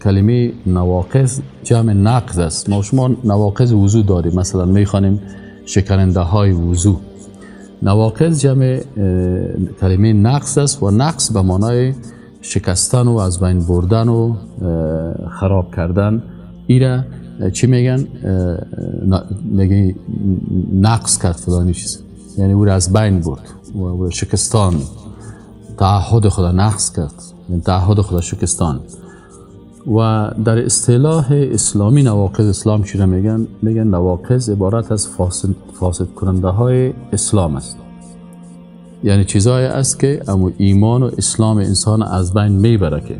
کلمه نواقض جمع نقض است. ما شما نواقض وضو داریم، مثلا میخوانیم شکننده های وضو. نواقض جمع کلمه نقض است و نقض به معنای شکستن و از بین بردن و خراب کردن. ایره چی میگن؟ میگن نقض کرد فلانی چیز، یعنی او را از بین برد و شکستان، تعهد خدا نقض کرد، یعنی تعهد خدا شکستان. و در اصطلاح اسلامی نواقض اسلام چی را میگن؟ میگن نواقض عبارت از فاسد کننده های اسلام است، یعنی چیزایی است که امو ایمان و اسلام انسان از بین میبره، که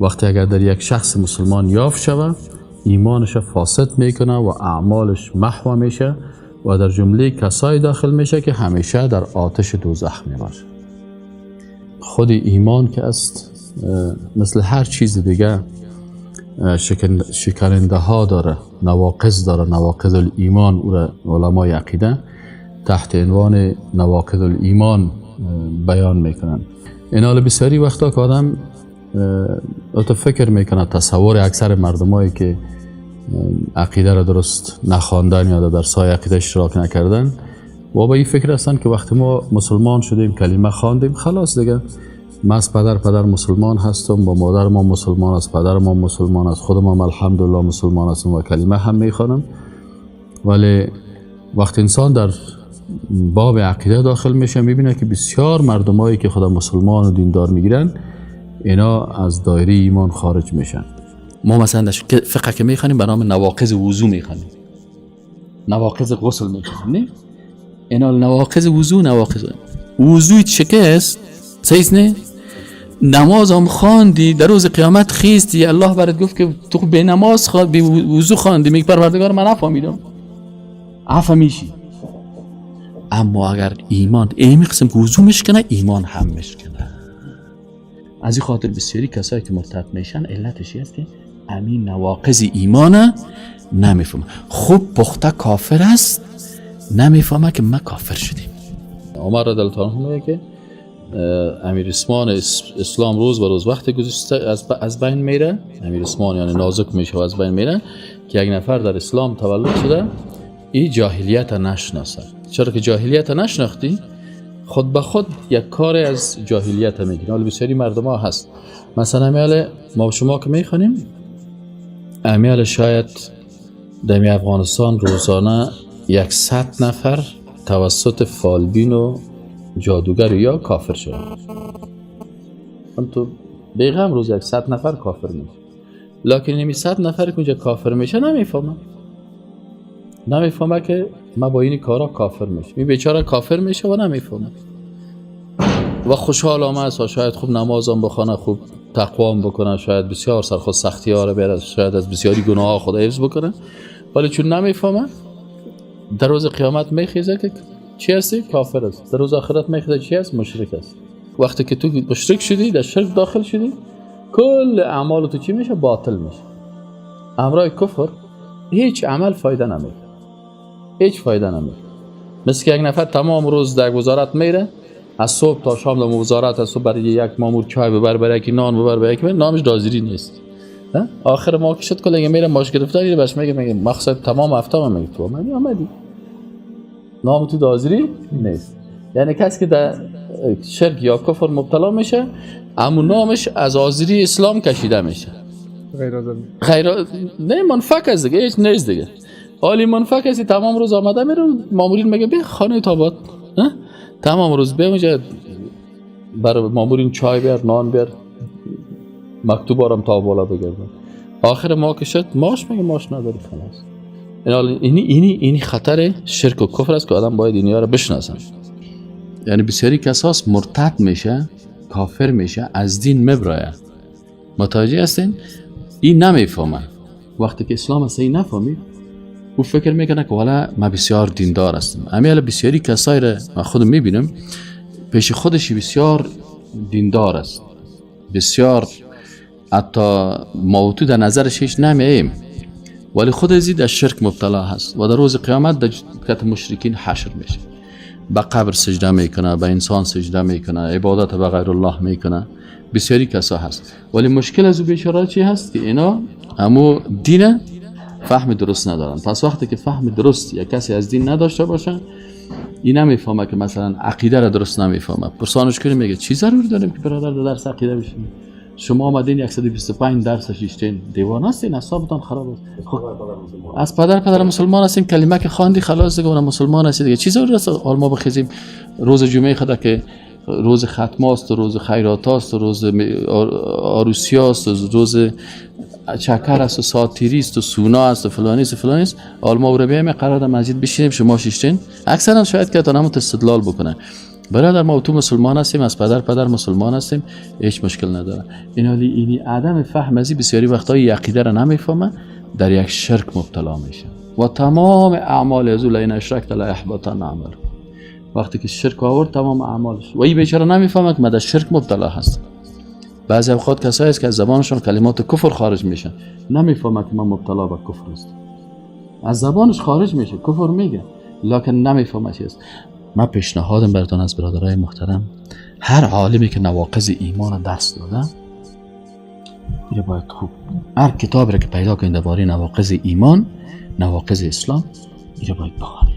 وقتی اگر در یک شخص مسلمان یافت شود ایمانش فاسد میکنه و اعمالش محو میشه و در جمله کسایی داخل میشه که همیشه در آتش دوزخ میباشه. خود ایمان که است مثل هر چیز دیگه شکننده ها داره، نواقض داره. نواقض الایمان او را علمای عقیده تحت عنوان نواقض الایمان بیان میکنن. این حال بسیاری وقتا که آدم فکر میکنه، تصور اکثر مردمایی که عقیده را درست نخواندن یا در سای عقیده اشتراک نکردن و با این فکر هستن که وقتی ما مسلمان شدیم، کلمه خواندیم، خلاص دیگه من از پدر مسلمان هستم، با مادر ما مسلمان است، پدر ما مسلمان است، خودم هم الحمدلله مسلمان هستم و کلمه هم میخوانم. ولی وقتی انسان در باب عقیده داخل میشه میبینه که بسیار مردمایی که خدا مسلمان و دیندار میگیرن اینا از دایره ایمان خارج میشن. ما مثلا فقه که میخوانیم به نام نواقض وضو میخوانیم، نواقض غسل میخوانیم، نه؟ اینا نواقض وضو، نواقض وضوی شکست صحیح نه؟ نماز هم خواندی، در روز قیامت خیستی، الله برات گفت که تو به نماز خواند، به وضو خواندی، میگه پروردگار من نفهمیدم، عفو میشی. اما اگر ایمان این قسم که وضو میشکنه، ایمان هم میشکنه. از این خاطر بسیاری کسایی که مرتد میشن علتش است که امین نواقض ایمان نمیفهمه. خوب پخته کافر است، نمیفهمه که ما کافر شدیم. عمر رضی الله عنه میگه که امیر عثمان اسلام روز به روز وقت گذشته از بین میره. امیر عثمان یعنی نازک میشه و از بین میره که یک نفر در اسلام تولد شده این جاهلیت نشناسه. چرا که جاهلیت نشناختی خود به خود یک کار از جاهلیت میگیره. حالا بسیاری مردم ها هست، مثلا امیال ما شما که میخوانیم، امیال شاید در افغانستان روزانه 100 نفر توسط فالبین و جادوگر یا کافر شد. تو بیغم روز 100 نفر کافر میشه، لکن نمی 100 نفر که اونجا کافر میشه نمیفهمه که ما با این کارا کافر میشه. این بیچاره کافر میشه و نمیفهمه و خوشحال هم است، شاید خوب نمازم بخونه، خوب تقوام بکنه، شاید بسیار سر خود سختی ها رو بیاره، شاید از بسیاری گناه ها خود حفظ بکنه، ولی چون نمیفهمه در روز قیامت میخیزه که چی هستی؟ کافر است. در روز آخرت میخیزه چی هست؟ مشرک است. وقتی که تو مشرک شدی، در شرک داخل شدی، کل اعمال تو چی میشه؟ باطل میشه. امرای کفر هیچ عمل فایده نمیده، هیچ فایده نمیده. مثل که یک نفر تمام روز در وزارت میره، از صبح تا شام در وزارت، از صبح برای یک مامور چای ببر، برای یکی نان ببر، برای یکی، نامش دازیری نیست. آخر ما که شد کل میره ماش گرفتاری بهش میگه مقصد تمام هفته ما میگه تو آمدی نام تو دازیری نیست. یعنی کسی که در شرک یا کفر مبتلا میشه اما نامش از آذری اسلام کشیده میشه، غیر نه منفک است دیگه، هیچ نیست دیگه. حالی منفک است، تمام روز آمده میره، مامورین میگه بیا خانه تابات، تمام روز بیا اونجا برای مامورین چای بیار، نان بیار، مکتوب آرام تا بالا بگردن. آخر ما که شد ماش میگه ماش نداری خلاص. اینی خطر شرک و کفر است که آدم باید اینها رو بشناسن. یعنی بسیاری کساس مرتد میشه، کافر میشه، از دین مبرایه. متوجه هستین؟ این نمیفهمه. وقتی که اسلام است این نفهمید، او فکر میکنه که والا ما بسیار دیندار هستم. امیال بسیاری کسایی را من خودم میبینم پیش خودش بسیار دیندار است، بسیار حتی ما تو در نظرش هیچ نمیایم، ولی خود ازی در شرک مبتلا هست و در روز قیامت در کت مشرکین حشر میشه. به قبر سجده میکنه، به انسان سجده میکنه، عبادت به غیر الله میکنه. بسیاری کسا هست. ولی مشکل از او بیچاره چی هست که اینا امو دین فهم درست ندارن. پس وقتی که فهم درست یا کسی از دین نداشته باشه، این نمیفهمه که مثلا عقیده را درست نمیفهمه. پرسانش کنیم میگه چی ضروری داریم که برادر در درس عقیده بشینیم؟ شما آمدین 125 درس شیشتین، دیوانه هستین، اعصابتان خراب است. خب از پدر مسلمان هستیم، کلمه که خواندی خلاص دیگه، اونم مسلمان هستی دیگه، چی ضروری است حال ما بخیزیم روز جمعه خدا که روز ختم است و روز خیرات است و روز عروسی است و روز چکر است و ساتیری است و سونا است و فلانی است و فلانی است، حال ما رو بیایم قرار در مسجد بشینیم شما شیشتین؟ اکثرا شاید که تا استدلال بکنه برادر ما تو مسلمان هستیم، از پدر مسلمان هستیم، هیچ مشکل نداره. این حالی اینی عدم فهم ازی بسیاری وقتای عقیده را نمیفهمه، در یک شرک مبتلا میشه و تمام اعمال از او لئن اشرکت لیحبطن عمل. وقتی که شرک آورد تمام اعمالش، و این بیچاره نمیفهمه که من در شرک مبتلا هستم. بعضی اوقات کسایی است که از زبانشون کلمات کفر خارج میشن، نمیفهمه که من مبتلا به کفر هستم، از زبانش خارج میشه کفر میگه، لکن نمیفهمه چی است. من پیشنهادم براتون از برادرای محترم، هر عالمی که نواقض ایمان درس داده اینو باید خوب، هر کتابی را که پیدا کنید درباره نواقض ایمان، نواقض اسلام، اینو باید بخوانید.